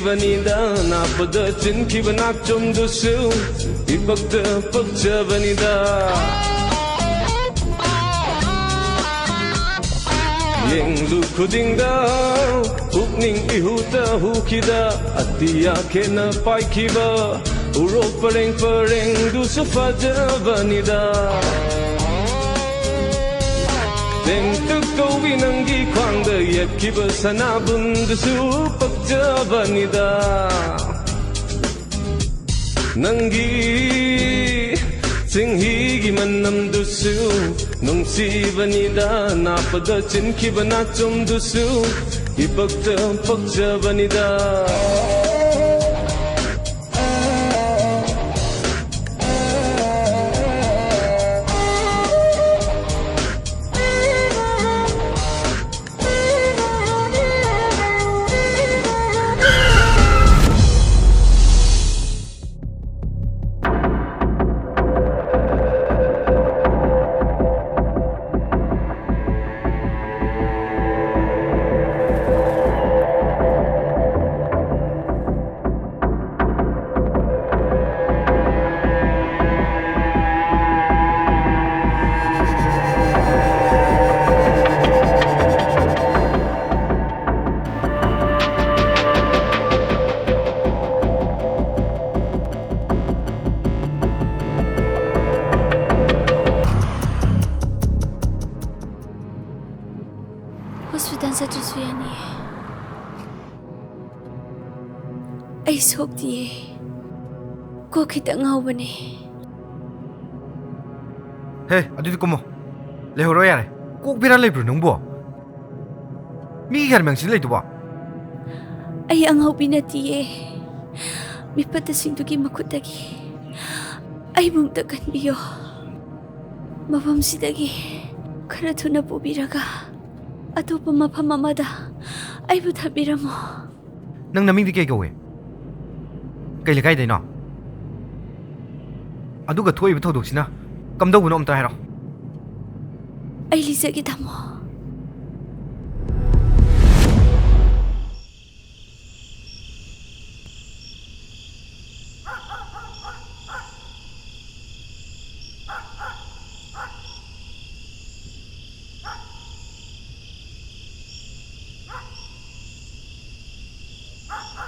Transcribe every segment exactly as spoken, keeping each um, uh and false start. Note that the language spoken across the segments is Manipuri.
ꯕꯅꯤꯗ, ꯅꯥꯞꯄꯗ ꯆꯤꯟꯈꯤꯕ ꯅꯥꯆꯣꯝꯗꯨꯁꯨ ꯏꯄꯛꯇ ꯄꯛꯆꯕꯅꯤꯗ꯫ ꯌꯦꯡꯂꯨ ꯈꯨꯗꯤꯡꯗ ꯄꯨꯛꯅꯤꯡ ꯏꯍꯨꯇ ꯍꯨꯈꯤꯗ, ꯑꯇꯤꯌꯥ ꯈꯦꯠꯅ ꯄꯥꯏꯈꯤꯕ ꯎꯔꯣꯛ ꯄꯔꯦꯡ ꯄꯔꯦꯡꯗꯨꯁꯨ ꯐꯖꯕꯅꯤꯗ꯫ ꯇꯦꯡꯇꯛ ꯇꯧꯕꯤ ꯅꯪꯒꯤ ꯈ꯭ꯋꯥꯡꯗ ꯌꯦꯞꯈꯤꯕ ꯁꯅꯥꯕꯨꯟꯗꯨꯁꯨ ꯄꯛꯆꯕꯅꯤꯗ꯫ ꯅꯪꯒꯤ ꯆꯤꯡꯍꯤꯒꯤ ꯃꯅꯝꯗꯨꯁꯨ ꯅꯨꯡꯁꯤꯕꯅꯤꯗ꯫ ꯅꯥꯞꯄꯗ ꯆꯤꯟꯈꯤꯕ ꯅꯥꯆꯣꯝꯗꯨꯁꯨ ꯏꯄꯛꯇ ꯄꯛꯆꯕꯅꯤꯗ꯫ ꯍꯣꯁꯄꯤꯇꯥꯜ ꯆꯠꯇ꯭ꯔꯁꯨ ꯌꯥꯅꯤꯌꯦ꯫ ꯑꯩ ꯁꯣꯛꯇꯤꯌꯦ꯫ ꯀꯣꯛ ꯈꯤꯇꯪ ꯉꯥꯎꯕꯅꯦ꯫ ꯍꯦ, ꯑꯗꯨꯗꯤ ꯀꯨꯝꯃꯣ꯫ ꯂꯩꯍꯧꯔꯣ ꯌꯥꯔꯦ꯫ ꯀꯣꯛ ꯕꯦꯔꯥ ꯂꯩꯕ꯭ꯔꯣ ꯅꯪꯕꯣ? ꯃꯤꯒꯤ ꯒꯥꯔꯤ ꯃꯅꯨꯡꯁꯤꯗ ꯂꯩꯗꯨꯕꯣ? ꯑꯩ ꯑꯉꯥꯎꯕꯤ ꯅꯠꯇꯤꯌꯦ꯫ ꯃꯤꯐꯠꯇꯁꯤꯡꯗꯨꯒꯤ ꯃꯈꯨꯠꯇꯒꯤ ꯑꯩꯕꯨ ꯑꯝꯇ ꯀꯟꯕꯤꯌꯣ꯫ ꯃꯐꯝꯁꯤꯗꯒꯤ ꯈꯔ ꯊꯨꯅ ꯄꯨꯕꯤꯔꯒ ꯑꯇꯣꯞꯄ ꯃꯐꯝ ꯑꯃꯗ ꯑꯩꯕꯨ ꯊꯝꯕꯤꯔꯝꯃꯣ꯫ ꯅꯪ ꯅꯃꯤꯡꯗꯤ ꯀꯩ ꯀꯧꯏ? ꯀꯩ ꯂꯩꯀꯥꯏꯗꯩꯅꯣ? ꯑꯗꯨꯒ ꯊꯣꯛꯏꯕ ꯊꯧꯗꯣꯛꯁꯤꯅ ꯀꯝꯗꯧꯕꯅꯣ ꯑꯝꯇ ꯍꯥꯏꯔꯣ꯫ ꯑꯩ ꯂꯤꯖꯒꯦ, ꯇꯥꯃꯣ꯫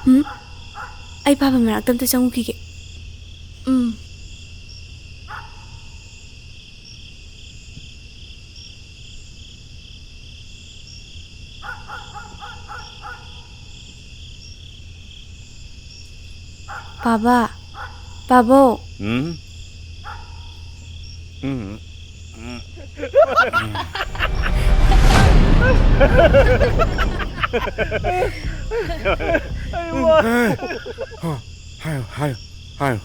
ꯎꯝ, ꯑꯩ ꯄꯥꯕ ꯃꯅꯥꯛꯇ ꯑꯝꯇ ꯆꯪꯉꯨꯈꯤꯒꯦ꯫ ꯎꯝ꯫ ꯄꯥꯕ, ꯄꯥꯕꯣ꯫ ꯎꯝ? ꯎꯝ꯫ ꯎꯝ꯫ ꯍꯥꯏꯌꯨ, ꯍꯥꯏꯌꯨ, ꯍꯥꯏꯌꯨ꯫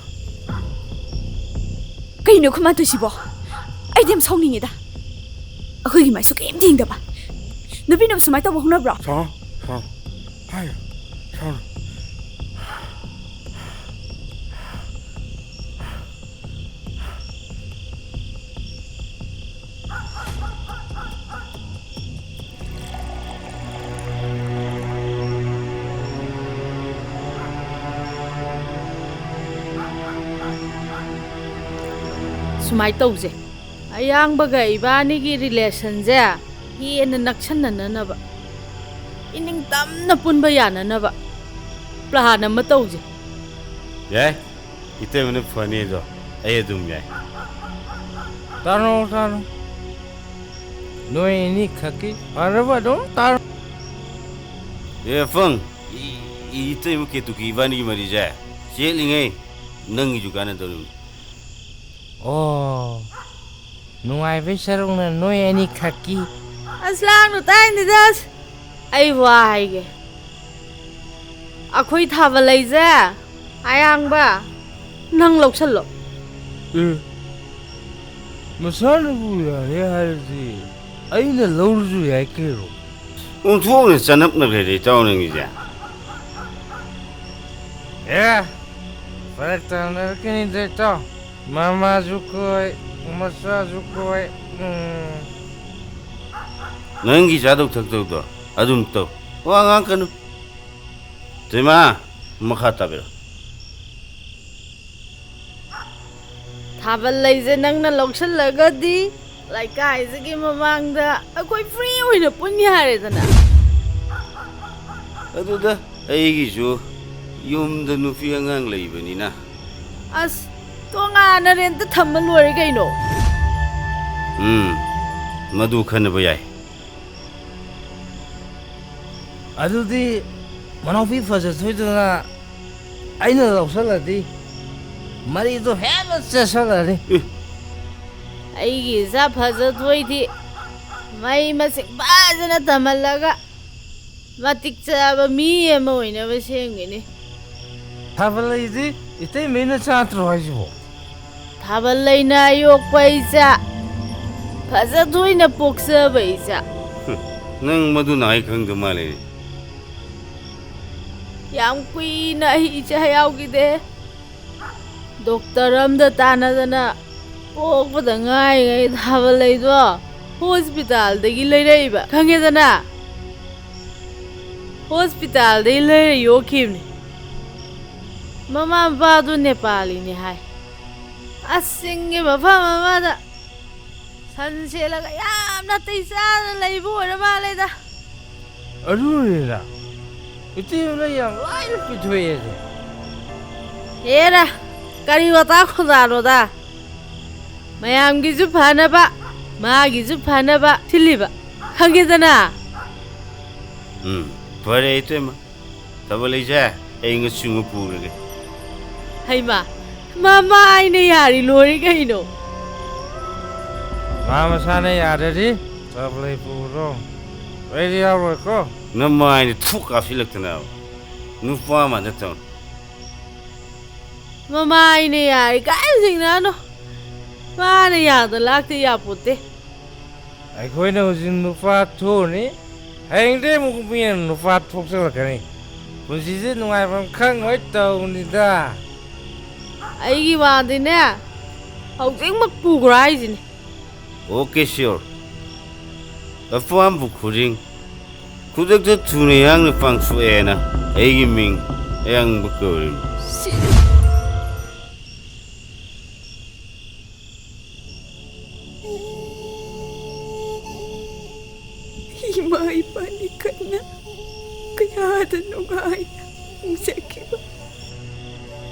ꯀꯩꯅꯣ ꯈꯨꯃꯟ ꯇꯧꯏꯁꯤꯕꯣ? ꯑꯩꯗꯤ ꯌꯥꯝ ꯁꯥꯎꯅꯤꯡꯉꯦꯗ꯫ ꯑꯩꯈꯣꯏꯒꯤ ꯃꯥꯏꯁꯨ ꯀꯩꯝꯇ ꯌꯦꯡꯗꯕ꯫ ꯅꯨꯄꯤꯅꯕꯨ ꯁꯨꯃꯥꯏꯅ ꯇꯧꯕ ꯍꯧꯅꯕ꯭ꯔꯣ? ꯁꯥꯎ, ꯁꯥꯎ꯫ ꯍꯥꯏꯌꯨ, ꯁꯥꯎ꯫ ꯁꯨꯃꯥꯏ ꯇꯧꯁꯦ, ꯑꯌꯥꯡꯕꯒ ꯏꯕꯥꯅꯤꯒꯤ ꯔꯤꯂꯦꯁꯟꯁꯦ ꯍꯦꯟꯅ ꯅꯛꯁꯟꯅꯅꯅꯕ, ꯏꯅꯤꯡ ꯇꯝꯅ ꯄꯨꯟꯕ ꯌꯥꯅꯅꯕ ꯄ꯭ꯂꯥꯟ ꯑꯃ ꯇꯧꯁꯦ꯫ ꯌꯥꯏ, ꯏꯇꯩꯃꯅ ꯐꯅꯤꯗꯣ ꯑꯩ ꯑꯗꯨꯝ ꯌꯥꯏ꯫ ꯇꯥꯅꯣ, ꯇꯥꯅꯣ꯫ ꯅꯣꯏ ꯑꯅꯤꯈꯛꯀꯤ ꯐꯅꯕ ꯑꯗꯨꯝ ꯇꯥꯔꯣ꯫ ꯑꯦ ꯑꯐꯪ, ꯏ-, ꯏ-, ꯏꯇꯩꯃ ꯀꯦꯇꯨꯀꯤ ꯏꯕꯥꯅꯤꯒꯤ ꯃꯔꯤꯁꯦ ꯆꯦꯠꯂꯤꯉꯩ ꯅꯪꯒꯤꯁꯨ ꯀꯥꯟꯅꯗꯧꯔꯤꯕꯅꯤ꯫ ꯑꯣ, ꯅꯨꯡꯉꯥꯏꯕꯩ ꯁꯔꯨꯛꯅ ꯅꯣꯏ ꯑꯅꯤꯈꯛꯀꯤ꯫ ꯑꯁ, ꯂꯥꯡꯅꯨ ꯇꯥꯏꯅꯤꯗ꯫ ꯑꯩ ꯋꯥ ꯍꯥꯏꯒꯦ꯫ ꯑꯩꯈꯣꯏ ꯊꯥꯕꯜ ꯂꯩꯁꯦ ꯑꯌꯥꯡꯕ ꯅꯪ ꯂꯧꯁꯜꯂꯣ꯫ ꯑꯦ, ꯃꯁꯥꯅꯕꯨ ꯌꯥꯔꯦ ꯍꯥꯏꯔꯗꯤ ꯑꯩꯅ ꯂꯧꯔꯁꯨ ꯌꯥꯏ ꯀꯩꯅꯣ꯫ ꯑꯣꯟꯊꯣꯛꯅ ꯆꯅꯞꯅꯈ꯭ꯔꯦꯗ ꯏꯇꯥꯎ ꯅꯪꯒꯤꯁꯦ꯫ ꯑꯦ, ꯐꯔꯛ ꯇꯥꯅꯔꯛꯀꯅꯤꯗ ꯏꯇꯥꯎ꯫ ꯃꯃꯥꯁꯨ ꯀꯣꯏ, ꯃꯆꯥꯁꯨ ꯀꯣꯏ꯫ ꯎꯝ꯫ ꯅꯪꯒꯤ ꯆꯥꯗꯧ ꯊꯛꯇꯧꯗꯣ ꯑꯗꯨꯝ ꯇꯧ꯫ ꯋꯥ ꯉꯥꯡꯀꯅꯨ꯫ ꯇꯦꯃꯥ, ꯃꯈꯥ ꯇꯥꯕꯤꯔꯣ꯫ ꯊꯥꯕꯜ ꯂꯩꯁꯦ ꯅꯪꯅ ꯂꯧꯁꯜꯂꯒꯗꯤ ꯂꯩꯀꯥꯏꯁꯤꯒꯤ ꯃꯃꯥꯡꯗ ꯑꯩꯈꯣꯏ ꯐ꯭ꯔꯤ ꯑꯣꯏꯅ ꯄꯨꯟ ꯌꯥꯔꯦꯗꯅ꯫ ꯑꯗꯨꯗ ꯑꯩꯒꯤꯁꯨ ꯌꯨꯝꯗ ꯅꯨꯄꯤ ꯑꯉꯥꯡ ꯂꯩꯕꯅꯤꯅ꯫ ꯑꯁ, ꯇꯣꯉꯥꯟꯅ ꯔꯦꯟꯇ ꯊꯝꯃ ꯂꯣꯏꯔꯦ ꯀꯩꯅꯣ꯫ ꯎꯝ, ꯃꯗꯨ ꯈꯟꯅꯕ ꯌꯥꯏ꯫ ꯑꯗꯨꯗꯤ ꯃꯅꯥꯎꯄꯤ ꯐꯖꯊꯣꯏꯗꯨꯅ ꯑꯩꯅ ꯂꯧꯁꯜꯂꯗꯤ ꯃꯔꯤꯗꯣ ꯍꯦꯟꯅ ꯆꯦꯠꯁꯜꯂꯅꯤ꯫ ꯑꯦ꯫ ꯑꯩꯒꯤ ꯏꯆꯥ ꯐꯖꯊꯣꯏꯗꯤ ꯃꯍꯩ ꯃꯁꯤꯡ ꯐꯖꯅ ꯇꯝꯍꯜꯂꯒ ꯃꯇꯤꯛ ꯆꯥꯕ ꯃꯤ ꯑꯃ ꯑꯣꯏꯅꯕ ꯁꯦꯝꯒꯅꯤ꯫ ꯊꯥꯕꯜ ꯂꯩꯗꯤ ꯏꯇꯩꯃꯩ ꯅꯆꯥ ꯅꯠꯇ꯭ꯔꯣ ꯍꯥꯏꯁꯤꯕꯣ? ꯊꯥꯕꯜ ꯂꯩꯅ ꯌꯣꯛꯄ ꯏꯆꯥ, ꯐꯖꯊꯣꯏꯅ ꯄꯣꯛꯆꯕ ꯏꯆꯥ꯫ ꯍꯨꯝ, ꯅꯪ ꯃꯗꯨ ꯅꯍꯥꯟ ꯈꯪꯗ ꯃꯥꯜꯂꯦꯅꯦ꯫ ꯌꯥꯝ ꯀꯨꯏꯅ ꯑꯩ ꯏꯆꯥ ꯌꯥꯎꯈꯤꯗꯦ꯫ ꯗꯣꯛꯇꯔ ꯑꯝꯗ ꯇꯥꯟꯅꯗꯅ ꯄꯣꯛꯄꯗ ꯉꯥꯏꯔꯤꯉꯩ ꯊꯥꯕꯜ ꯂꯩꯗꯣ ꯍꯣꯁꯄꯤꯇꯥꯜꯗꯒꯤ ꯂꯩꯔꯛꯏꯕ, ꯈꯪꯉꯦꯗꯅ? ꯍꯣꯁꯄꯤꯇꯥꯜꯗꯒꯤ ꯂꯩꯔ ꯌꯣꯛꯈꯤꯕꯅꯤ꯫ ꯃꯃꯥ ꯃꯄꯥꯗꯨ ꯅꯦꯄꯥꯂꯤꯅꯤ ꯍꯥꯏ꯫ ꯑꯁ, ꯆꯤꯡꯒꯤ ꯃꯐꯝ ꯑꯃꯗ ꯁꯟ ꯁꯦꯠꯂꯒ ꯌꯥꯝ ꯅꯥꯇꯩ ꯆꯥꯅ ꯂꯩꯕ ꯑꯣꯏꯔ ꯃꯥꯜꯂꯦꯗ꯫ ꯑꯗꯨꯅꯤꯅ ꯏꯇꯩꯃꯅ ꯌꯥꯝ ꯂꯥꯏꯅ ꯄꯤꯊꯣꯛꯑꯦꯁꯦ꯫ ꯍꯦꯔꯥ, ꯀꯔꯤ ꯋꯥꯇꯥ ꯈꯨꯟꯗꯥꯅꯣꯗ? ꯃꯌꯥꯝꯒꯤꯁꯨ ꯐꯅꯕ, ꯃꯥꯒꯤꯁꯨ ꯐꯅꯕ ꯁꯤꯜꯂꯤꯕ, ꯈꯪꯉꯦꯗꯅ? ꯎꯝ, ꯐꯔꯦ ꯏꯇꯩꯃ, ꯊꯥꯕꯜ ꯂꯩꯁꯦ ꯑꯩ ꯉꯁꯤ ꯄꯨꯔꯒꯦ꯫ ꯍꯩꯃꯥ, ꯃꯃꯥꯏꯅ ꯌꯥꯔꯤ ꯂꯣꯏꯔꯦ ꯀꯩꯅꯣ꯫ ꯃꯥ ꯃꯁꯥꯅ ꯌꯥꯗ꯭ꯔꯗꯤ ꯊꯥꯕꯜ ꯂꯩ ꯄꯨꯔꯣ꯫ ꯑꯩꯗꯤ ꯌꯥꯎꯔꯣꯏꯀꯣ꯫ ꯅꯃꯥꯏꯅ ꯊꯨꯛ ꯀꯥꯞꯁꯤꯜꯂꯛꯇꯅ ꯅꯨꯄꯥ ꯃꯥꯟꯗ ꯇꯧ꯫ ꯃꯃꯥꯏꯅ ꯌꯥꯔꯤ ꯀꯥꯏ ꯆꯤꯡꯅꯅꯣ? ꯃꯥꯅ ꯌꯥꯗ ꯂꯥꯛꯇ ꯌꯥꯄꯣꯠꯇꯦ꯫ ꯑꯩꯈꯣꯏꯅ ꯍꯧꯖꯤꯛ ꯅꯨꯄꯥ ꯊꯣꯛꯎꯅꯤ, ꯍꯌꯦꯡꯗꯩ ꯑꯃꯨꯛ ꯃꯤꯅ ꯅꯨꯄꯥ ꯊꯣꯛꯆꯜꯂꯛꯀꯅꯤ꯫ ꯄꯨꯟꯁꯤꯁꯦ ꯅꯨꯡꯉꯥꯏꯐꯝ ꯈꯪꯉꯣꯏ ꯇꯧꯅꯤꯗ꯫ ꯑꯩꯒꯤ ꯋꯥꯗꯤꯅꯦ, ꯍꯧꯖꯤꯛꯃꯛ ꯄꯨꯈ꯭ꯔꯣ ꯍꯥꯏꯁꯤꯅꯤ꯫ Okay, sure. ꯑꯄꯥꯝꯕ ꯈꯨꯗꯤꯡ ꯈꯨꯗꯛꯇ ꯊꯨꯅ ꯌꯥꯡꯅ ꯄꯥꯡꯊꯣꯛꯑꯦꯅ ꯑꯩꯒꯤ ꯃꯤꯡ ꯑꯌꯥꯡꯕ ꯀꯧꯔꯤꯕꯅꯤ꯫ ꯏꯃꯥ ꯏꯄꯥꯅꯤ ꯀꯟꯅ ꯀꯌꯥꯗ ꯅꯨꯡꯉꯥꯏꯅ ꯆꯠꯈꯤꯕ꯫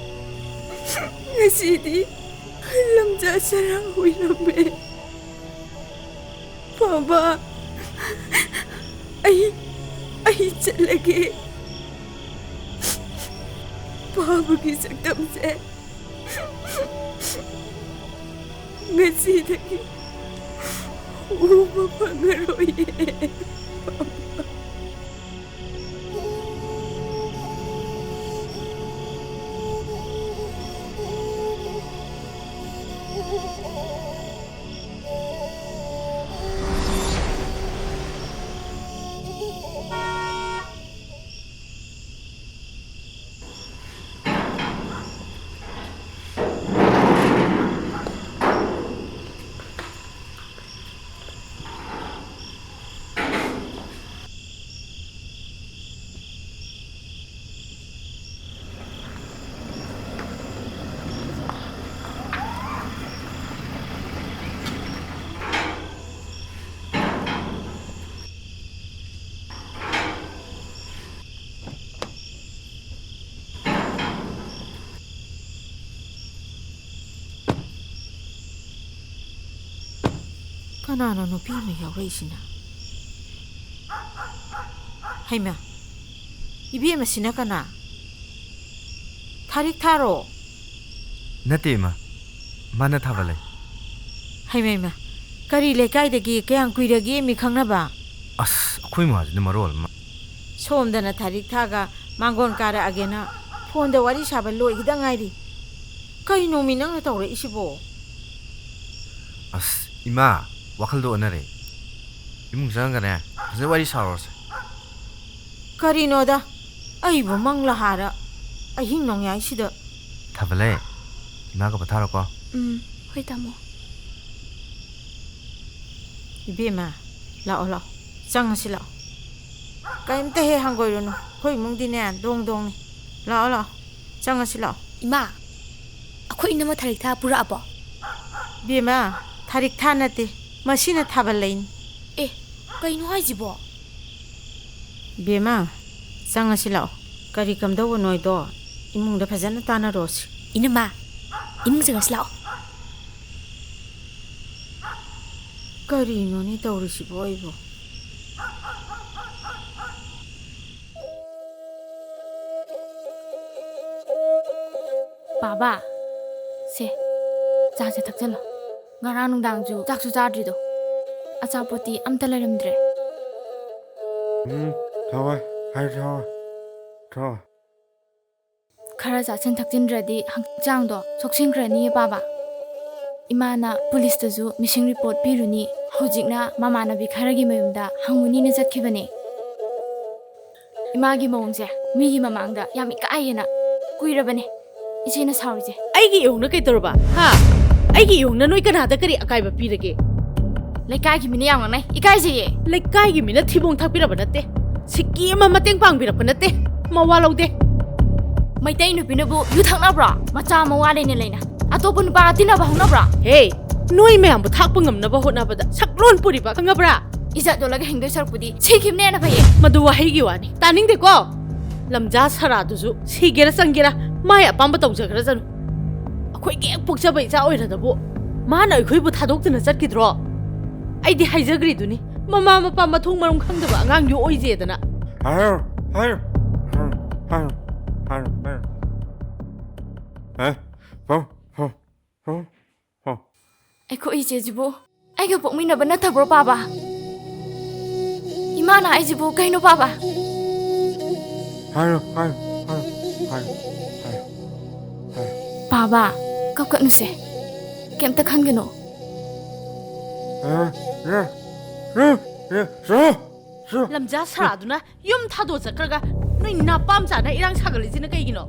ꯉꯁꯤꯗꯤ ꯂꯝꯖꯥ ꯁꯔꯥ ꯑꯣꯏꯔꯝꯃꯦ꯫ ꯄꯥꯕ, ꯑꯩ, ꯑꯩ ꯆꯠꯂꯒꯦ꯫ ꯄꯥꯕꯒꯤ ꯁꯛꯇꯝꯁꯦ ꯉꯁꯤꯗꯒꯤ ꯎꯕ ꯐꯪꯉꯔꯣꯏꯌꯦ꯫ ꯀꯅꯥꯅꯣ ꯅꯨꯄꯤ ꯑꯃ ꯌꯥꯎꯔꯛꯏꯁꯤꯅ? ꯍꯩꯃꯥ, ꯏꯕꯦꯝꯃꯁꯤꯅ ꯀꯅꯥ? ꯊꯥꯔꯤꯛ ꯊꯥꯔꯣ? ꯅꯠꯇꯦ, ꯏꯃꯥ꯫ ꯃꯥꯅ ꯊꯥꯕ ꯂꯩ꯫ ꯍꯩꯃꯥ, ꯏꯃꯥ, ꯀꯔꯤ ꯂꯩꯀꯥꯏꯗꯒꯤ? ꯀꯌꯥꯝ ꯀꯨꯏꯔꯒꯦ ꯃꯤ ꯈꯪꯅꯕ? ꯑꯁ, ꯑꯩꯈꯣꯏ ꯃꯥꯁꯤꯅ ꯃꯔꯣꯜ ꯑꯃ꯫ ꯁꯣꯝꯗꯅ ꯊꯥꯔꯤꯛ ꯊꯥꯒ ꯃꯥꯡꯒꯣꯟ ꯀꯥꯔꯛꯑꯒꯦꯅ ꯐꯣꯟꯗ ꯋꯥꯔꯤ ꯁꯥꯕ ꯂꯣꯏꯈꯤꯗ ꯉꯥꯏꯔꯤ꯫ ꯀꯩꯅꯣꯃꯤ ꯅꯪꯅ ꯇꯧꯔꯛꯏꯁꯤꯕꯣ? ꯑꯁ, ꯏꯃꯥ, ꯋꯥꯈꯜꯗꯣ ꯑꯣꯟꯅꯔꯦ꯫ ꯏꯃꯨꯡ ꯆꯪꯉꯒꯅꯦ, ꯐꯖꯅ ꯋꯥꯔꯤ ꯁꯥꯔꯨꯔꯁꯦ꯫ ꯀꯔꯤꯅꯣꯗ, ꯑꯩꯕꯨ ꯃꯪꯂꯥ ꯍꯥꯔ ꯑꯍꯤꯡ ꯅꯣꯡꯌꯥꯏꯁꯤꯗ꯫ ꯊꯥꯕꯂꯩ, ꯏꯃꯥꯒ ꯄꯣꯊꯥꯔꯣꯀꯣ꯫ ꯎꯝ, ꯍꯣꯏ, ꯇꯥꯃꯣ꯫ ꯏꯕꯦꯝꯃ, ꯂꯥꯛꯑꯣ, ꯂꯥꯛꯑꯣ, ꯆꯪꯉꯁꯤ ꯂꯥꯛꯑꯣ꯫ ꯀꯔꯤꯝꯇ ꯍꯦꯛ ꯍꯪꯒꯣꯏꯔꯨꯅꯨ, ꯑꯩꯈꯣꯏ ꯏꯃꯨꯡꯗꯤꯅꯦ ꯗꯣꯡ ꯗꯣꯡꯅꯤ꯫ ꯂꯥꯛꯑꯣ, ꯂꯥꯛꯑꯣ, ꯆꯪꯉꯁꯤ ꯂꯥꯛꯑꯣ꯫ ꯏꯃꯥ, ꯑꯩꯈꯣꯏ ꯏꯅꯝꯃ ꯊꯥꯔꯤꯛ ꯊꯥ ꯄꯨꯔꯛꯑꯕꯣ? ꯏꯕꯦꯝꯃ, ꯊꯥꯔꯤꯛ ꯊꯥ ꯅꯠꯇꯦ, ꯃꯁꯤꯅ ꯊꯥꯕꯜ ꯂꯩꯅꯤ꯫ ꯑꯦ, ꯀꯩꯅꯣ ꯍꯥꯏꯁꯤꯕꯣ? ꯏꯕꯦꯝꯃ, ꯆꯪꯉꯁꯤ ꯂꯥꯛꯑꯣ꯫ ꯀꯔꯤ ꯀꯝꯗꯧꯕꯅꯣꯏꯗꯣ ꯏꯃꯨꯡꯗ ꯐꯖꯅ ꯇꯥꯟꯅꯔꯣꯁꯤ꯫ ꯏꯅꯝꯃ, ꯏꯃꯨꯡ ꯆꯪꯉꯁꯤ ꯂꯥꯛꯑꯣ꯫ ꯀꯔꯤꯅꯣꯅꯦ ꯇꯧꯔꯤꯁꯤꯕꯣ ꯑꯩꯕꯣ? ꯕꯥꯕꯥ, ꯁꯦ, ꯆꯥꯁꯦ ꯊꯛꯆꯜꯂꯣ꯫ ꯉꯔꯥꯡ ꯅꯨꯡꯗꯥꯡꯁꯨ ꯆꯥꯛꯁꯨ ꯆꯥꯗ꯭ꯔꯤꯗꯣ꯫ ꯑꯆꯥꯄꯣꯠꯇꯤ ꯑꯝꯇ ꯂꯩꯔꯝꯗ꯭ꯔꯦ꯫ ꯎꯝ, ꯊꯋꯥꯏ, ꯍꯥꯏ ꯊꯋꯥꯏ, ꯊꯋꯥꯏ꯫ ꯈꯔ ꯆꯥꯁꯤꯟ ꯊꯛꯆꯤꯟꯗ꯭ꯔꯗꯤ ꯍꯛꯆꯥꯡꯗꯣ ꯁꯣꯛꯆꯤꯟꯈ꯭ꯔꯅꯤꯌꯦ ꯄꯥꯕ꯫ ꯏꯃꯥꯅ ꯄꯨꯂꯤꯁꯇꯁꯨ ꯃꯤꯁꯤꯡ ꯔꯤꯄꯣꯔꯠ ꯄꯤꯔꯨꯅꯤ꯫ ꯍꯧꯖꯤꯛꯅ ꯃꯃꯥꯟꯅꯕꯤ ꯈꯔꯒꯤ ꯃꯌꯨꯝꯗ ꯍꯪꯉꯨꯅꯤꯅ ꯆꯠꯈꯤꯕꯅꯦ꯫ ꯏꯃꯥꯒꯤ ꯃꯑꯣꯡꯁꯦ ꯃꯤꯒꯤ ꯃꯃꯥꯡꯗ ꯌꯥꯝ ꯏꯀꯥꯏꯌꯦꯅ꯫ ꯀꯨꯏꯔꯕꯅꯦ ꯏꯆꯦꯅ ꯁꯥꯎꯔꯤꯁꯦ꯫ ꯑꯩꯒꯤ ꯏꯌꯧꯅ ꯀꯩꯗꯧꯔꯕ? ꯍꯥ? ꯑꯩꯒꯤ ꯏꯌꯧꯅ ꯅꯣꯏ ꯀꯅꯥꯗ ꯀꯔꯤ ꯑꯀꯥꯏꯕ ꯄꯤꯔꯒꯦ? ꯂꯩꯀꯥꯏꯒꯤ ꯃꯤꯅ ꯌꯥꯝ ꯉꯥꯡꯅꯩ, ꯏꯀꯥꯏꯖꯩꯌꯦ꯫ ꯂꯩꯀꯥꯏꯒꯤ ꯃꯤꯅ ꯊꯤꯕꯣꯡ ꯊꯥꯛꯄꯤꯔꯕ ꯅꯠꯇꯦ, ꯁꯤꯀꯤ ꯑꯃ ꯃꯇꯦꯡ ꯄꯥꯡꯕꯤꯔꯛꯄ ꯅꯠꯇꯦ, ꯃꯋꯥ ꯂꯧꯗꯦ꯫ ꯃꯩꯇꯩ ꯅꯨꯄꯤꯅꯕꯨ ꯌꯨ ꯊꯛꯅꯕ꯭ꯔꯣ? ꯃꯆꯥ ꯃꯋꯥ ꯂꯩꯅ ꯂꯩꯅ ꯑꯇꯣꯞꯄ ꯅꯨꯄꯥꯒ ꯇꯤꯟꯅꯕ ꯍꯧꯅꯕ꯭ꯔꯣ? ꯍꯦ, ꯅꯣꯏ ꯃꯌꯥꯝꯕꯨ ꯊꯥꯛꯄ ꯉꯝꯅꯕ ꯍꯣꯠꯅꯕꯗ ꯁꯛꯂꯣꯟ ꯄꯨꯔꯤꯕ ꯈꯪꯉꯕ꯭ꯔꯥ? ꯏꯖꯠ ꯌꯣꯜꯂꯒ ꯍꯤꯡꯗꯣꯏ ꯁꯔꯨꯛꯄꯨꯗꯤ ꯁꯤꯈꯤꯕꯅ ꯍꯦꯟꯅ ꯐꯩꯌꯦ꯫ ꯃꯗꯨ ꯋꯥꯍꯩꯒꯤ ꯋꯥꯅꯤ, ꯇꯥꯅꯤꯡꯗꯦꯀꯣ꯫ ꯂꯝꯖꯥ ꯁꯔꯥꯗꯨꯁꯨ ꯁꯤꯒꯦꯔꯥ ꯆꯪꯒꯦꯔꯥ ꯃꯥꯏ ꯑꯄꯥꯝꯕ ꯇꯧꯖꯈ꯭ꯔꯖꯅꯨ꯫ ꯑꯩꯈꯣꯏꯒꯤ ꯍꯦꯛ ꯄꯣꯛꯆꯕ ꯏꯆꯥ ꯑꯣꯏꯔꯗꯕꯨ ꯃꯥꯅ ꯑꯩꯈꯣꯏꯕꯨ ꯊꯥꯗꯣꯛꯇꯨꯅ ꯆꯠꯈꯤꯗ꯭ꯔꯣ? ꯑꯩꯗꯤ ꯍꯥꯏꯖꯈ꯭ꯔꯤꯗꯨꯅꯤ, ꯃꯃꯥ ꯃꯄꯥ ꯃꯊꯣꯡ ꯃꯔꯝ ꯈꯪꯗꯕ ꯑꯉꯥꯡ ꯌꯣꯛꯑꯣꯏꯁꯦꯗꯅ꯫ ꯍꯥꯏꯔꯣ, ꯍꯥꯏꯔꯣ, ꯍꯥꯏꯔꯣ, ꯍꯥꯏꯔꯣ, ꯍꯥꯏꯔꯣ, ꯍꯥꯏꯔꯣ꯫ ꯍꯥ? ꯐꯝ, ꯐꯝ, ꯐꯝ, ꯐꯝ꯫ ꯑꯩꯈꯣꯏ ꯏꯆꯦꯁꯤꯕꯨ ꯑꯩꯒ ꯄꯣꯛꯃꯤꯟꯅꯕ ꯅꯠꯇꯕ꯭ꯔꯣ, ꯄꯥꯕ? ꯏꯃꯥꯅ ꯍꯥꯏꯁꯤꯕꯨ ꯀꯩꯅꯣ, ꯄꯥꯕ? ꯍꯥꯏꯔꯣ, ꯍꯥꯏꯔꯣ, ꯍꯥꯏꯔꯣ, ꯍꯥꯏꯔꯣ, ꯍꯥꯏꯔꯣ, ꯍꯥꯏꯔꯣ꯫ ꯄꯥꯕ, ꯀꯞꯀꯠꯅꯨꯁꯦ꯫ ꯀꯩꯝꯇ ꯈꯟꯒꯅꯨ꯫ ꯍꯥꯏꯔꯣ, ꯍꯥꯏꯔꯣ, ꯍꯥꯏꯔꯣ, ꯍꯥꯏꯔꯣ, ꯍꯥꯏꯔꯣ꯫ ꯂꯝꯖꯥ ꯁꯔꯥꯗꯨꯅ ꯌꯨꯝ ꯊꯥꯗꯣꯛ ꯆꯠꯈ꯭ꯔꯒ ꯅꯣꯏ ꯅꯄꯥꯝ ꯆꯥꯅ ꯏꯔꯥꯡ ꯁꯥꯒꯠꯂꯤꯁꯤꯅ ꯀꯩꯒꯤꯅꯣ?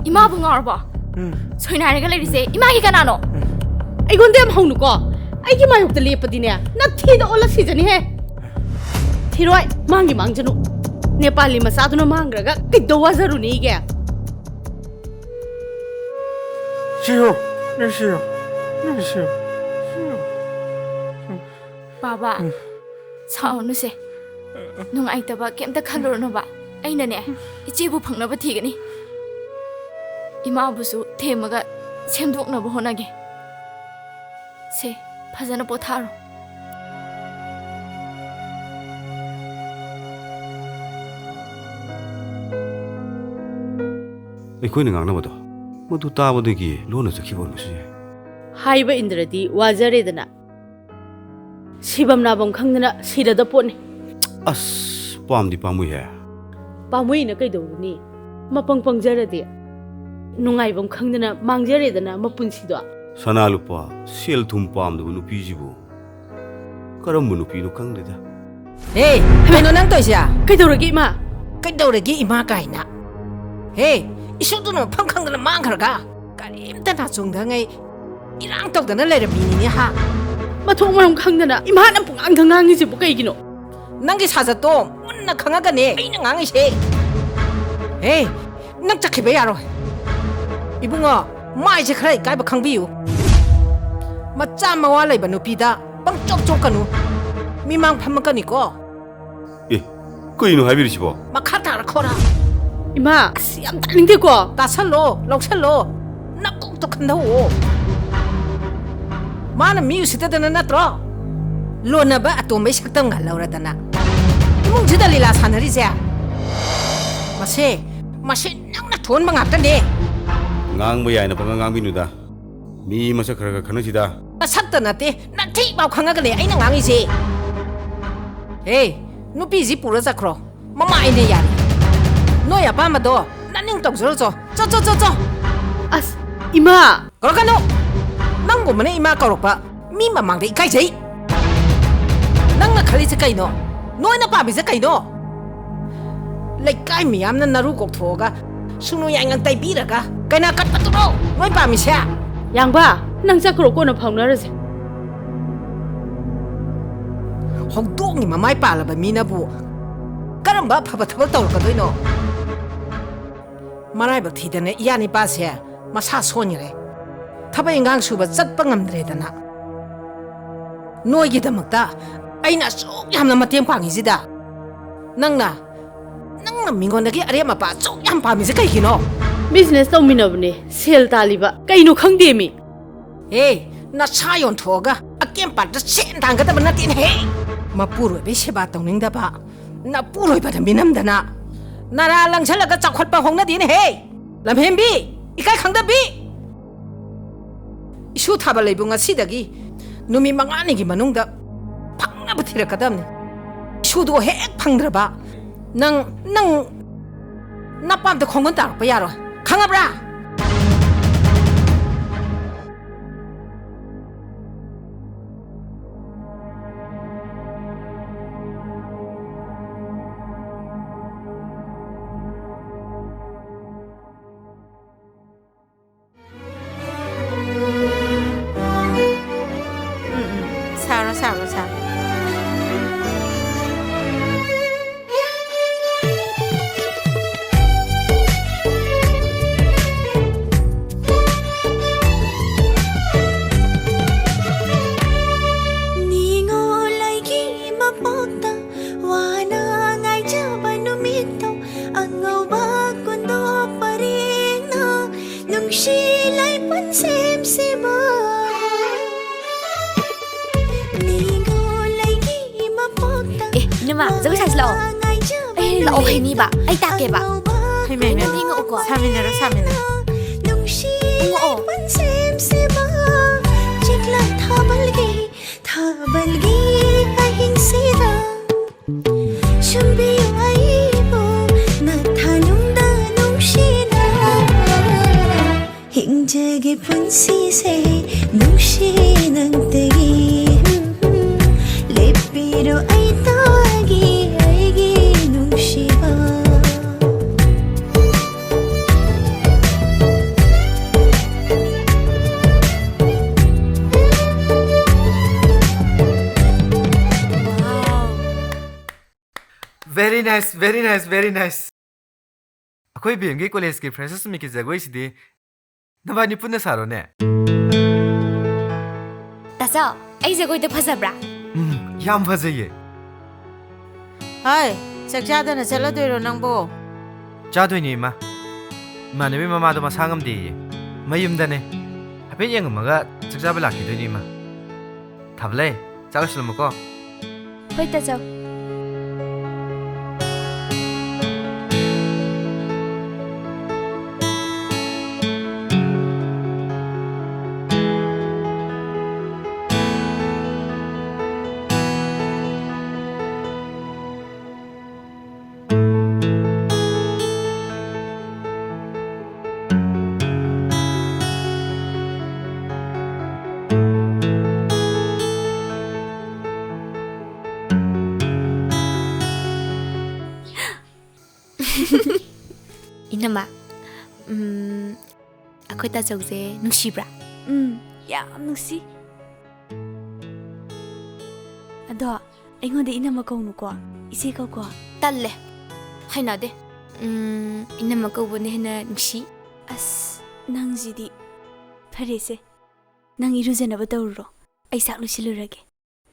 ꯏꯃꯥꯕꯨ ꯉꯥꯎꯔꯕꯣ? ꯁꯣꯏꯅꯥꯏꯔꯒ ꯂꯩꯔꯤꯁꯦ ꯏꯃꯥꯒꯤ ꯀꯅꯥꯅꯣ? ꯑꯩꯉꯣꯟꯗ ꯌꯥꯝ ꯍꯧꯅꯨꯀꯣ꯫ ꯑꯩꯒꯤ ꯃꯥꯌꯣꯛꯇ ꯂꯦꯞꯄꯗꯤꯅꯦ, ꯅꯊꯤꯗ ꯑꯣꯜꯂ ꯁꯤꯖꯅꯤꯍꯦ꯫ ꯊꯤꯔꯣꯏ, ꯃꯥꯡꯒꯤ ꯃꯥꯡꯖꯅꯨ꯫ ꯅꯦꯄꯥꯂꯤ ꯃꯆꯥꯗꯨꯅ ꯃꯥꯡꯈ꯭ꯔꯒ ꯀꯩꯗꯧ ꯋꯥꯖꯔꯨꯅꯤꯒꯦ? ꯁꯤꯌꯣ, ꯅꯪ ꯁꯤꯌꯣ, ꯅꯪ ꯁꯤꯌꯣ, ꯁꯤꯌꯣ꯫ ꯑꯕꯥ, ꯎꯝ꯫ ꯁꯥꯎꯔꯅꯨꯁꯦ꯫ ꯅꯨꯡꯉꯥꯏꯇꯕ ꯀꯩꯝꯇ ꯈꯜꯂꯨꯔꯅꯨꯕ꯫ ꯑꯩꯅꯅꯦ, ꯏꯆꯦꯕꯨ ꯐꯪꯅꯕ ꯊꯤꯒꯅꯤ꯫ ꯏꯃꯥꯕꯨꯁꯨ ꯊꯦꯝꯃꯒ ꯁꯦꯝꯗꯣꯛꯅꯕ ꯍꯣꯠꯅꯒꯦ꯫ ꯁꯦ, ꯐꯖꯅ ꯄꯣꯊꯥꯔꯣ꯫ ꯑꯩꯈꯣꯏꯅ ꯉꯥꯡꯅꯕꯗꯣ ꯃꯗꯨ ꯇꯥꯕꯗꯒꯤ ꯂꯣꯟꯅ ꯆꯠꯈꯤꯕ ꯑꯣꯏꯔꯝꯕꯁꯨ ꯌꯥꯏ꯫ ꯍꯥꯏꯕ ꯏꯟꯗ꯭ꯔꯗꯤ ꯋꯥꯖꯔꯦꯗꯅ꯫ ꯁꯤꯐꯝ ꯅꯥꯐꯝ ꯈꯪꯗꯅ ꯁꯤꯔꯗ ꯄꯣꯠꯅꯤ꯫ ꯑꯁ, ꯄꯥꯝꯗꯤ ꯄꯥꯝꯃꯨꯏꯍꯦ꯫ ꯄꯥꯝꯃꯨꯏꯅ ꯀꯩꯗꯧꯔꯨꯅꯤ? ꯃꯄꯪ ꯄꯪꯖꯔꯗꯤ꯫ ꯅꯨꯡꯉꯥꯏꯐꯝ ꯈꯪꯗꯅ ꯃꯥꯡꯖꯔꯦꯗꯅ ꯃꯄꯨꯟꯁꯤꯗꯣ꯫ ꯁꯅꯥ ꯂꯨꯄꯥ, ꯁꯦꯜ ꯊꯨꯝ ꯄꯥꯝꯗꯕ ꯅꯨꯄꯤꯁꯤꯕꯨ ꯀꯔꯝꯕ ꯅꯨꯄꯤꯅꯣ ꯈꯪꯗꯦꯗ꯫ ꯍꯦ, ꯀꯩꯅꯣ ꯅꯪ ꯇꯧꯏꯁꯦ? ꯀꯩꯗꯧꯔꯒꯦ, ꯏꯃꯥ? ꯀꯩꯗꯧꯔꯒꯦ ꯏꯃꯥ ꯀꯥꯏꯅ? ꯍꯦ, ꯏꯁꯨꯗꯨꯅ ꯃꯐꯝ ꯈꯪꯗꯅ ꯃꯥꯡꯈ꯭ꯔꯒ ꯀꯔꯤꯝꯇ ꯅꯥꯆꯣꯡꯗꯉꯩ ꯏꯔꯥꯡ ꯇꯧꯗꯅ ꯂꯩꯔꯝꯃꯤꯅꯤꯅꯦ ꯍꯥ? ꯃꯊꯣꯡ ꯃꯔꯝ ꯈꯪꯗꯅ ꯏꯃꯥꯅ ꯄꯨꯡꯉꯥꯡꯗ ꯉꯥꯡꯉꯤꯁꯤꯕꯨ ꯀꯩꯒꯤꯅꯣ? ꯅꯪꯒꯤ ꯁꯥꯖꯠꯇꯣ ꯃꯨꯟꯅ ꯈꯪꯉꯒꯅꯦ ꯑꯩꯅ ꯉꯥꯡꯉꯤꯁꯦ꯫ ꯍꯦ, ꯅꯪ ꯆꯠꯈꯤꯕ ꯌꯥꯔꯣꯏ꯫ ꯏꯕꯨꯡꯉꯣ, ꯃꯥꯏꯁꯦ ꯈꯔ ꯏꯀꯥꯏꯕ ꯈꯪꯕꯤꯌꯨ꯫ ꯃꯆꯥ ꯃꯋꯥ ꯂꯩꯕ ꯅꯨꯄꯤꯗ ꯄꯪꯆꯣꯞ ꯆꯣꯞꯀꯅꯨ꯫ ꯃꯤꯃꯥꯡ ꯐꯝꯃꯛꯀꯅꯤꯀꯣ꯫ ꯑꯦ, ꯀꯩꯅꯣ ꯍꯥꯏꯕꯤꯔꯤꯁꯤꯕꯣ? ꯃꯈꯥ ꯇꯥꯔꯛꯈꯣꯔꯥ? ꯏꯃꯥ, ꯑꯁ, ꯌꯥꯝ ꯇꯥꯅꯤꯡꯗꯦꯀꯣ꯫ ꯇꯥꯁꯜꯂꯣ, ꯂꯧꯁꯜꯂꯣ꯫ ꯅꯀꯣꯛꯇꯣ ꯈꯟꯊꯧꯑꯣ꯫ ꯃꯥꯅ ꯃꯤ ꯎꯁꯤꯠꯇꯗꯅ ꯅꯠꯇ꯭ꯔꯣ ꯂꯣꯟꯅꯕ ꯑꯇꯣꯝꯕꯩ ꯁꯛꯇꯝꯒ ꯂꯧꯔꯗꯅ ꯏꯃꯨꯡꯁꯤꯗ ꯂꯤꯂꯥ ꯁꯥꯟꯅꯔꯤꯁꯦ? ꯃꯁꯦ, ꯃꯁꯦ ꯅꯪꯅ ꯊꯣꯟꯕ ꯉꯥꯛꯇꯅꯦ꯫ ꯉꯥꯡꯕ ꯌꯥꯏꯅ ꯄꯪꯉꯥꯡ ꯉꯥꯡꯕꯤꯅꯨꯗ꯫ ꯃꯤ ꯃꯁꯛ ꯈꯔ ꯈꯔ ꯈꯪꯅꯁꯤꯗ꯫ ꯃꯁꯛꯇ ꯅꯠꯇꯦ, ꯅꯊꯤꯐꯥꯎ ꯈꯪꯉꯒꯅꯦ ꯑꯩꯅ ꯉꯥꯡꯉꯤꯁꯦ꯫ ꯍꯦ, ꯅꯨꯄꯤꯁꯤ ꯄꯨꯔ ꯆꯠꯈ꯭ꯔꯣ꯫ ꯃꯃꯥꯏꯅꯦ ꯌꯥꯔꯦ꯫ ꯅꯣꯏ ꯑꯄꯥꯝꯕꯗꯣ ꯅꯅꯤꯡ ꯇꯧꯖꯔꯨꯆꯣ꯫ ꯆꯣ, ꯆꯣ, ꯆꯣ, ꯆꯣ꯫ ꯑꯁ, ꯏꯃꯥ! ꯀꯧꯔꯛꯀꯅꯨ! ꯅꯪꯒꯨꯝꯕꯅ ꯏꯃꯥ ꯀꯧꯔꯛꯄ ꯃꯤ ꯃꯃꯥꯡꯗ ꯏꯀꯥꯏꯖꯩ꯫ ꯅꯪꯅ ꯈꯜꯂꯤꯁꯦ ꯀꯩꯅꯣ? ꯅꯣꯏꯅ ꯄꯥꯝꯃꯤꯁꯦ ꯀꯩꯅꯣ? ꯂꯩꯀꯥꯏ ꯃꯤꯌꯥꯝꯅ ꯅꯔꯨ ꯀꯣꯛꯊꯣꯛꯑꯒ ꯁꯨꯅꯨ ꯌꯥꯏꯉꯪ ꯇꯩꯕꯤꯔꯒ ꯀꯩꯅꯥ ꯀꯠꯄꯗꯨꯔꯣ ꯅꯣꯏ ꯄꯥꯝꯃꯤꯁꯦ? ꯌꯥꯡꯕ, ꯅꯪ ꯆꯠꯈ꯭ꯔꯣ, ꯀꯣꯟꯅ ꯐꯥꯎꯅꯔꯁꯦ꯫ ꯍꯧꯗꯣꯡꯒꯤ ꯃꯃꯥꯏ ꯄꯥꯜꯂꯕ ꯃꯤꯅꯕꯨ ꯀꯔꯝꯕ ꯑꯐꯕ ꯊꯕꯛ ꯇꯧꯔꯛꯀꯗꯣꯏꯅꯣ? ꯃꯔꯥꯏꯕꯛ ꯊꯤꯗꯅ ꯏꯌꯥ ꯅꯤꯄꯥꯁꯦ ꯃꯁꯥ ꯁꯣꯟꯈ꯭ꯔꯦ꯫ ꯊꯕꯛ ꯏꯟꯈꯥꯡ ꯁꯨꯕ ꯆꯠꯄ ꯉꯝꯗ꯭ꯔꯦꯗꯅ꯫ ꯅꯣꯏꯒꯤꯗꯃꯛꯇ ꯑꯩꯅ ꯑꯁꯨꯛ ꯌꯥꯝꯅ ꯃꯇꯦꯡ ꯄꯥꯡꯉꯤꯁꯤꯗ, ꯅꯪꯅ, ꯅꯪꯅ ꯃꯤꯉꯣꯟꯗꯒꯤ ꯑꯔꯦꯝ ꯑꯄꯥ ꯑꯁꯨꯛ ꯌꯥꯝ ꯄꯥꯝꯃꯤꯁꯦ ꯀꯩꯒꯤꯅꯣ? ꯕꯤꯖꯤꯅꯦꯁ ꯇꯧꯃꯤꯟꯅꯕꯅꯦ, ꯁꯦꯜ ꯇꯥꯜꯂꯤꯕ꯫ ꯀꯩꯅꯣ ꯈꯪꯗꯦꯃꯤ꯫ ꯍꯦ, ꯅꯁꯥ ꯌꯣꯟꯊꯣꯛꯑꯒ ꯑꯀꯦꯝꯄꯥꯠꯇ ꯁꯦꯟ ꯇꯥꯟꯒꯗꯕ ꯅꯠꯇꯦꯅꯦꯍꯦ꯫ ꯃꯄꯨꯔꯣꯏꯕꯩ ꯁꯦꯕꯥ ꯇꯧꯅꯤꯡꯗꯕ ꯅꯄꯨꯔꯣꯏꯕꯗ ꯃꯤꯅꯝꯗꯅ ꯅꯔꯥ ꯂꯪꯁꯜꯂꯒ ꯆꯥꯎꯈꯠꯄ ꯍꯧꯅꯗꯦꯅꯦꯍꯦ꯫ ꯂꯝꯍꯦꯟꯕꯤ, ꯏꯀꯥꯏ ꯈꯪꯗꯕꯤ꯫ ꯏꯁꯨ ꯊꯥꯕ ꯂꯩꯕꯨ ꯉꯁꯤꯗꯒꯤ ꯅꯨꯃꯤꯠ ꯃꯉꯥꯅꯤꯒꯤ ꯃꯅꯨꯡꯗ ꯐꯪꯅꯕ ꯊꯤꯔꯛꯀꯗꯕꯅꯤ꯫ ꯏꯁꯨꯗꯣ ꯍꯦꯛ ꯐꯪꯗ꯭ꯔꯕ ꯅꯪ, ꯅꯪ ꯅꯄꯥꯝꯇ ꯈꯣꯡꯒꯨꯟ ꯇꯥꯔꯛꯄ ꯌꯥꯔꯣꯏ꯫ ꯈꯪꯉꯕ꯭ꯔꯥ? ꯎꯝ, ꯎꯝ꯫ ꯁꯥꯔꯣ, ꯁꯥꯔꯣ, ꯁꯥꯔꯣ꯫ ꯅꯤꯉꯣꯜ ꯑꯩꯒꯤ ꯃꯄꯣꯛꯇ ꯋꯥꯅ ꯉꯥꯏꯖꯕ ꯅꯨꯃꯤꯠꯇꯣ ꯑꯉꯧꯕ ꯀꯨꯟꯗꯣ ꯄꯔꯦꯡꯅ ꯅꯨꯡꯁꯤ ꯂꯩꯄꯨꯟ ꯁꯦꯝꯁꯤꯕ꯫ ꯅꯤꯉꯣꯜ ꯑꯩꯒꯤ ꯃꯄꯣꯛꯇ ꯑꯦ, ꯏꯅꯝꯃ, ꯖꯒꯣꯏ ꯁꯥꯁꯤ ꯂꯥꯛꯑꯣ꯫ ꯋꯥꯅ ꯉꯥꯏꯖꯕ ꯑꯦ, ꯂꯥꯛꯑꯣ, ꯅꯨꯃꯤꯠꯇꯣ ꯍꯩꯅꯤꯕ꯫ ꯑꯩ ꯇꯥꯛꯀꯦꯕ꯫ ꯑꯉꯧꯕ ꯍꯩꯃ, ꯍꯩꯃ꯫ ꯀꯨꯟꯗꯣ ꯁꯥꯃꯤꯟꯅꯔꯣ, ꯁꯥꯃꯤꯟꯅꯔꯣ꯫ ꯄꯔꯦꯡꯅ ꯅꯨꯡꯁꯤ ꯎꯪꯉꯛꯑꯣ꯫ ꯂꯩꯄꯨꯟ ꯁꯦꯝꯁꯤꯕ꯫ ꯆꯦꯛꯂꯛ ꯊꯥꯕꯜꯒꯤ, ꯊꯥꯕꯜꯒꯤ ꯑꯍꯤꯡꯁꯤꯗ ꯁꯨꯝꯕꯤꯌꯨ ꯑꯩꯕꯨ ꯅꯊꯥꯅꯨꯡꯗ ꯅꯨꯡꯁꯤꯅ꯫ ꯍꯤꯡꯖꯒꯦ ꯄꯨꯟꯁꯤꯁꯦ ꯅꯨꯡꯁꯤ ꯅꯪꯇꯒꯤ꯫ ꯂꯦꯞꯄꯤꯔꯣ ꯑꯩꯇꯒꯤ ꯑꯩꯒꯤ ꯅꯨꯡꯁꯤꯕ꯫ Very nice, very nice, very nice. ꯑꯩꯈꯣꯏ ꯕꯦꯝꯒꯤ ꯀꯣꯂꯦꯖꯀꯤ ꯐ꯭ꯔꯦꯁꯔꯁ ꯃꯤꯠꯀꯤ ꯖꯒꯣꯏꯁꯤꯗꯤ ꯅꯕꯥꯅꯤ ꯄꯨꯟꯅ ꯁꯥꯔꯣꯅꯦ꯫ ꯇꯥꯆꯧ, ꯑꯩ ꯖꯒꯣꯏꯗ ꯐꯖꯕ꯭ꯔꯥ? ꯎꯝ, ꯌꯥꯝ ꯐꯖꯩꯌꯦ꯫ ꯍꯥꯏ, ꯆꯥꯛ ꯆꯥꯗꯅ ꯆꯠꯂꯗꯣꯏꯔꯣ ꯅꯪꯕꯣ? ꯆꯥꯗꯣꯏꯅꯦ, ꯏꯃꯥ꯫ ꯏꯃꯥꯟꯅꯕꯤ ꯃꯃꯥꯗꯣ ꯃꯁꯥ ꯉꯝꯗꯦꯌꯦ꯫ ꯃꯌꯨꯝꯗꯅꯦ꯫ ꯍꯥꯏꯐꯦꯠ ꯌꯦꯡꯉꯝꯃꯒ ꯆꯥꯛ ꯆꯥꯕ ꯂꯥꯛꯈꯤꯗꯣꯏꯅꯦ, ꯏꯃꯥ꯫ ꯊꯝꯂꯦ, ꯆꯥꯛ ꯂꯣꯏꯁꯤꯜꯂꯝꯃꯨꯀꯣ꯫ ꯍꯣꯏ, ꯇꯥꯆꯧ꯫ ꯏꯅꯝꯃ, ꯎꯝ, ꯑꯩꯈꯣꯏ ꯇꯥꯆꯧꯁꯦ ꯅꯨꯡꯁꯤꯕ꯭ꯔꯥ? ꯎꯝ, ꯌꯥꯝ ꯅꯨꯡꯁꯤ꯫ ꯑꯗꯣ, ꯑꯩꯉꯣꯟꯗ ꯏꯅꯝꯃ ꯀꯧꯅꯨꯀꯣ, ꯏꯆꯦ ꯀꯧꯀꯣ꯫ ꯇꯜꯂꯦ, ꯍꯩꯅꯗꯦ꯫ ꯎꯝ, ꯏꯅꯝꯃ ꯀꯧꯕꯅ ꯍꯦꯟꯅ ꯅꯨꯡꯁꯤ꯫ ꯑꯁ, ꯅꯪꯁꯤꯗꯤ꯫ ꯐꯔꯦꯁꯦ, ꯅꯪ ꯏꯔꯨꯖꯅꯕ ꯇꯧꯔꯨꯔꯣ, ꯑꯩ ꯆꯥꯛ ꯂꯣꯏꯁꯤꯜꯂꯨꯔꯒꯦ꯫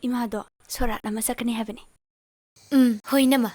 ꯏꯃꯥꯗꯣ ꯁꯣꯔꯥꯠ ꯑꯃ ꯆꯠꯀꯅꯤ ꯍꯥꯏꯕꯅꯤ꯫ ꯎꯝ, ꯍꯣꯏ, ꯏꯅꯝꯃ꯫